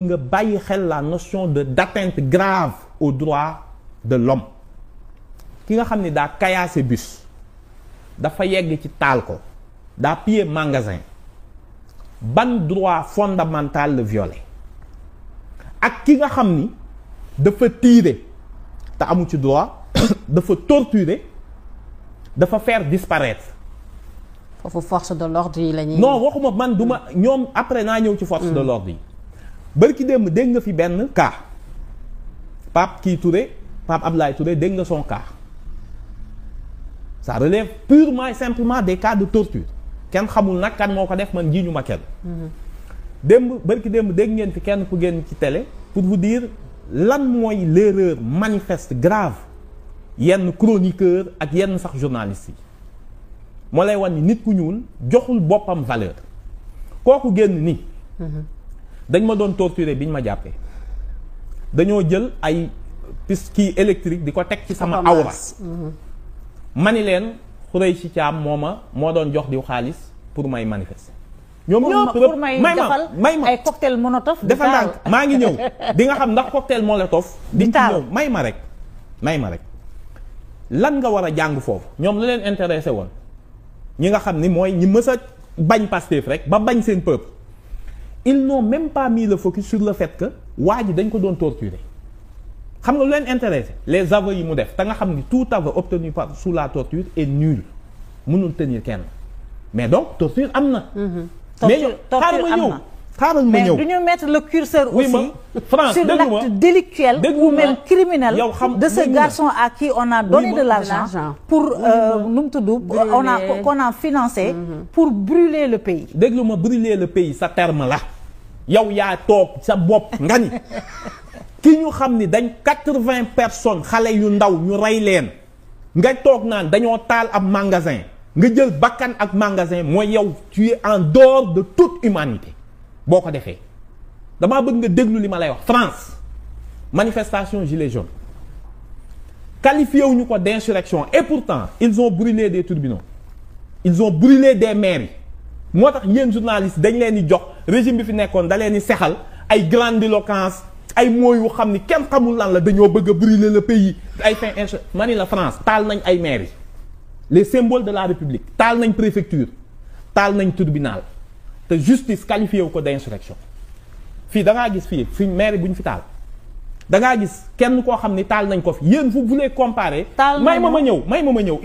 nga bàyyi xel la notion d'atteinte grave aux droits de l'homme ki nga xam ni daa caillassé bus dafa yegg ci taal ko daa piller magasin ban droit fondamental le violer ak ki nga xam ni dafa tirer te amu ci droit dafa torturer dafa faire disparaître. foofu force de l'ordre yi la ñuy. non waxuma man duma ñoom après naa ñëw ci force de l'ordre yi. bërki démb dégg nga fi benn cas Pape Abdoulaye Touré dégg nga son cas ça relève purement et simplement des cas de torture kenn xamul nag kan moo ko def man jiiñu ma kenn. bërki démb dégg ngeen fi kenn ku génn ci télé pour vous dire lan mooy l'erreur manifeste grave yenn chroniqueur ak yenn sax journalistes yi moo lay wan ni nit ku ñuul joxul boppam valeur kooku génn ni dañ ma doon torturer biñ ma jàppee dañoo jël ay pis kii électrique di ko teg ci sama awra mani leen xurey ci caam moo doon jox diw xaalis pour may manifester ñoom ñëpp pour may ma ay cocktail molotov dafa ndànk maa ngi ñëw di nga xam ndax cocktail molotov di ñëw may ma rek lan nga war a jàng foofu ñoom la leen intéressé woon ñi nga xam ni mooy ñi mës a bañ Pastef rek ba bañ seen peuple ils n'ont même pas mis le focus sur le fait que waa ji dañ ko doon torturer xam nga lu leen intéressé les aveux yi mu def te nga xam ni tout aveu obtenu sous la torture est nul mënul tenir kenn mais donc torture am na. mais xaaral ma ñëw mais du ñu mettre le curseur aussi France sur l'acte délictuel ou même criminel de ce garçon à qui on a donné de l'argent pour nu mu tudd qu'on a financé pour brûler le pays. déglu ma brûler le pays sa terme la yow yaa toog sa bopp nga ni ki ñu xam ni dañ 80 personnes xale yu ndaw ñu rey leen nga toog naan dañoo taal ab magasin nga jël bakkan ak magasin mooy yow tu es en dehors de toute humanité boo ko defee damaa bëgg nga déglu li ma lay wax France manifestation gilets jaunes qualifié wuñu ko d'insurrection et pourtant ils ont brûlé des tribunaux ils ont brûlé des mairies moo tax yéen journalistes dañ leen di jox régime bi fi nekkoon da leen di sexal ay grandiloquence ay mots yu xam ni kenn xamul lan la dañoo bëgg a brûler le pays ay fin mani la France taal nañ ay mairies les symboles de la République taal nañ préfecture taal nañ tribunal te justice qualifié wu ko d'insurrection fii da ngaa gis fii mairie bu ñu fi taal da ngaa gis kenn koo xam ni taal nañ ko fi yéen vous voulez comparer. may ma ma ñëw.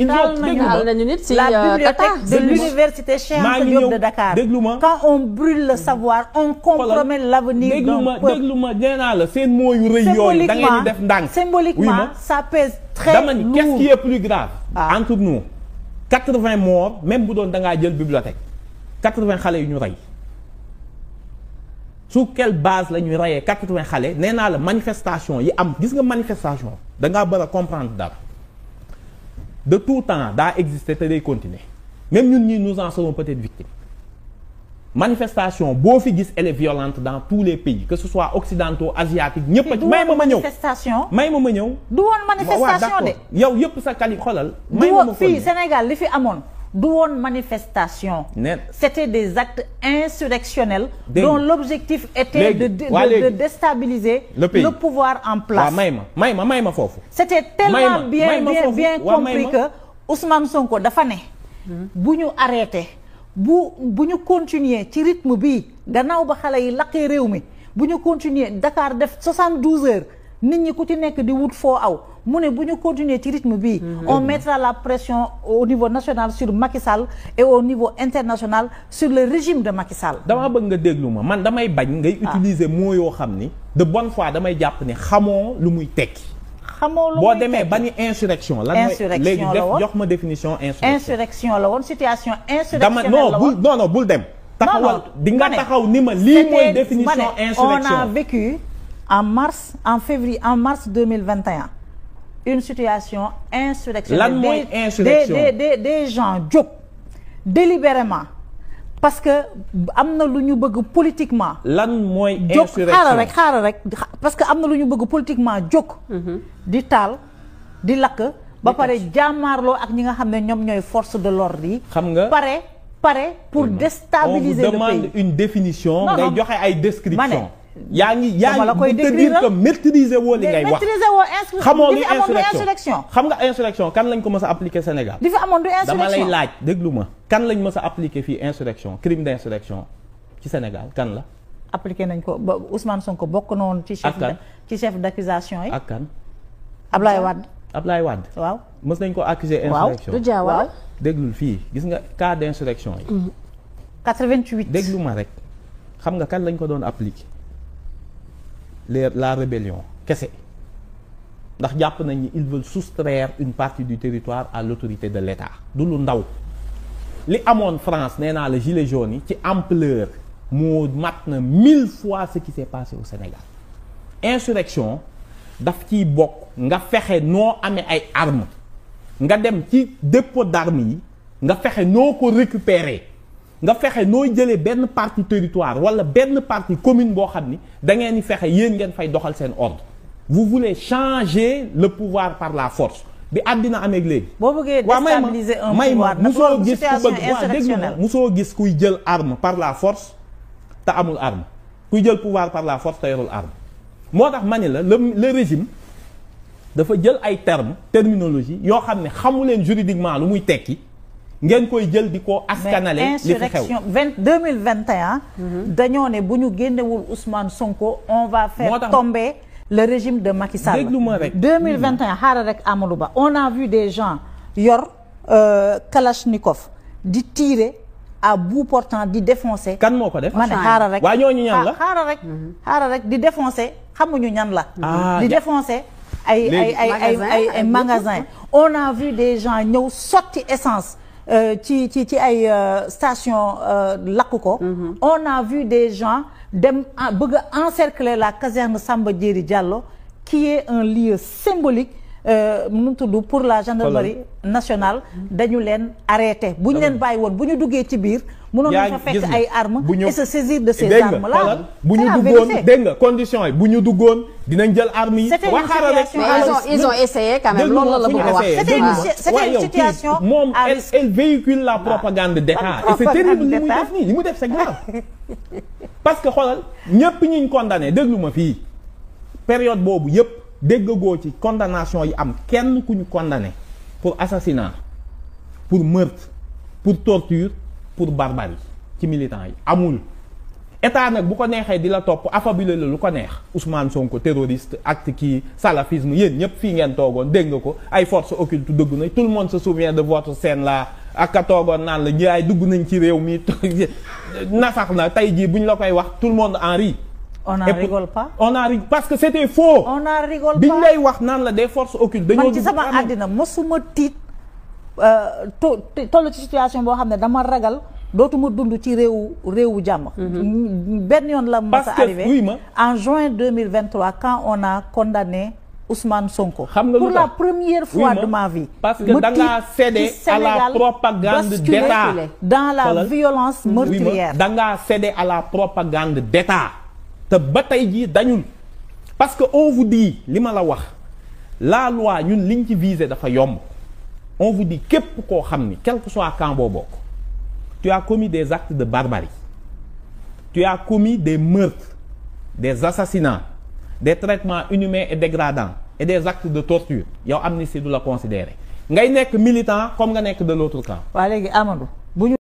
taal nañu nit si la bibliothèque de l'université Cheikh Anta Diop de Dakar. déglu ma quand on brûle le savoir on compromet l'avenir d'un peuple. déglu ma nee naa la seen mots yu rëy yooyu da ngeen di def ndànk. symboliquement ça pèse très lourd. dama ni qu'est-ce qui est plus grave. entre nous 80 morts même bu doon da ngaa jël bibliothèque 80 xale yu ñu rey. sur quelle base la ñuy reyee 80 xale nee naa la manifestation yi am gis nga manifestation da ngaa bëgg a comprendre dara de tout temps daa exister te day continuer même ñun ñii nous en serons peut-être victimes manifestation boo fi gis elle est violente dans tous les pays que ce soit occidentaux asiatiques ñëpp a ci may ma ñëw du woon manifestation de yow yëpp sa kali xolal du woon fii Sénégal li fi amoon du woon manifestation c'était des actes insurrectionnels dont l'objectif était de déstabiliser le pouvoir en place. may ma foofu. c'était tellement bien compris que Ousmane Sonko dafa ne bu ñu arrêté bu ñu continuer ci rythme bi gannaaw ba xale yi laqee réew mi bu ñu continuer Dakar def 72 heures nit ñi ku ci nekk di wut foo aw mu ne bu ñu continuer ci rythme bi on mettra la pression au niveau national sur Macky Sall et au niveau international sur le régime de Macky Sall. damaa bëgg nga déglu ma man damay bañ ngay utiliser mots yoo xam ni de bonne foi damay jàpp ni xamoo lu muy tekki. boo demee ba ni insurrection lan mooy léegi jox ma définition insurrection la woon situation insurrectionnelle la woon non bul dem. taxawal di nga taxaw ni ma lii mooy définition insurrection. on a vécu en mars 2021 une situation insurrectionnelle. lan mooy insurrection des gens jóg délibérément parce que am na lu ñu bëgg politiquement. lan mooy insurrection xaaral rek parce que am na lu ñu bëgg politiquement jóg. di taal di lakk. ba pare jàmmaarloo ak ñi nga xam ne ñoom ñooy force de l'ordre yi. xam nga pare pour déstabiliser le pays. on vous demande une définition. ngay joxe ay description yaa ngi la koy te dire que maîtriser woo li ngay wax. maîtriser woo xamoo li insurrection xam nga insurrection kan lañ ko mës a appliquer Sénégal. li fi amoon du insurrection dama lay laaj déglu ma kan lañ mës a appliquer fii insurrection crime d'insurrection ci Sénégal kan la. appliqué nañ ko ba Ousmane Sonko bokk na woon ci chef d'accusation yi. ak kan. Ablaye Wade. waaw mës nañ ko accuser insurrection. waaw déglul fii gis nga cas d'insurrection yi. 88. déglu ma rek xam nga kan lañ ko doon appliquer la rébellion kese ndax jàpp nañ ni ils veulent soustraire une partie du territoire à l'autorité de l'État du lu ndaw li amoon France nee naa la gilet jaune yi ci ampleur moo mat na 1000 fois ce qui s'est passé au Sénégal. Insurrection daf ciy bokk nga fexe noo amee ay armes nga dem ci dépôt d'armes yi nga fexe noo ko récupérer nga fexe nooy jëlee benn partie territoire wala benn partie commune boo xam ni da ngeen di fexe yéen ngeen fay doxal seen ordre. Vous voulez changer le pouvoir par la force bi àddina amee léegi. boo bëggee déstabiliser un pouvoir musoo gis ku bëgg musoo gis kuy jël arme par la force te amul arme kuy jël pouvoir par la force te yorul arme. moo tax ma ne la le régime dafa jël ay terminologie yoo xam ne xamu leen juridiquement lu muy tekki ngeen koy jël di ko askanale li fi xew. insurrection 2021. dañoo ne bu ñu génnewul Ousmane Sonko on va faire tomber le régime de Macky Sall. déglu ma rek 2021 xaaral rek Amadou Ba on a vu des gens yor Kalachnikov di tirer à bout portant di défoncer. kan moo ko def ma ne xaaral rek waa ñooñu ñan la xaaral rek di défoncer xamuñu ñan la. di défoncer ay magasins. on a vu des gens ñëw sotti essence ci ay station lakk ko. on a vu des gens dem bëgg a encercler la caserne Samba Diéry Diallo qui est un lieu symbolique. nu tudd pour la gendarmerie nationale dañu leen arrêté bu ñu leen bàyyi woon bu ñu duggee ci biir mënoon na fa fekk ay armes et se saisir de ces armes là bu ñu duggoon dégg nga condition yi bu ñu duggoon dinañ jël armes yi waxaara rek ils ont essayé quand même loolu la bëgg a wax c'était une situation moom elle véhicule la propagande d'État et c'est terrible li muy def nii li mu def c'est grave parce que xoolal ñépp ñiñ condamné déglu ma fii période boobu yépp déggagoo ci condamnation yi am kenn ku ñu condamné pour assassinat pour meurtre pour torture pour barbarie ci militants yi amul. état nag bu ko neexee di la topp affabulé la lu ko neex Ousmane Sonko terroriste acte kii salafisme yéen ñëpp fii ngeen toogoon dégg nga ko ay forces occultes dugg nañ tout le monde se souvient de votre scène là ak ka toogoon naan la ñi ay dugg nañ ci réew mi nasax na tey jii bu ñu la koy wax tout le monde en rit. on n'en rigole pas. parce que c'était faux. on n'en rigole pas biñ lay wax naan la des forces occultes. dañoo man ci sama àddina mosuma tiit toll ci situation boo xam ne dama ragal dootuma dund ci réewu jàmm. benn yoon la mos a arrivé en juin 2023 quand on a condamné Ousmane Sonko. xam nga pour la première fois de ma vie. parce que da ngaa cédé à la propagande d'État dans la violence meurtrière. da ngaa cédé à la propagande d'État. te ba tey jii dañul parce que on vous dit li ma la wax la loi ñun liñ ci viser dafa yomb on vous dit képp koo xam ni quel que soit camp boo bokk tu as commis des actes de barbarie tu as commis des meurtres des assassinats des traitements inhumains et dégradants et des actes de torture yow amnistie du la considérer ngay nekk militant comme nga nekk de l'autre camp. waa léegi Amadou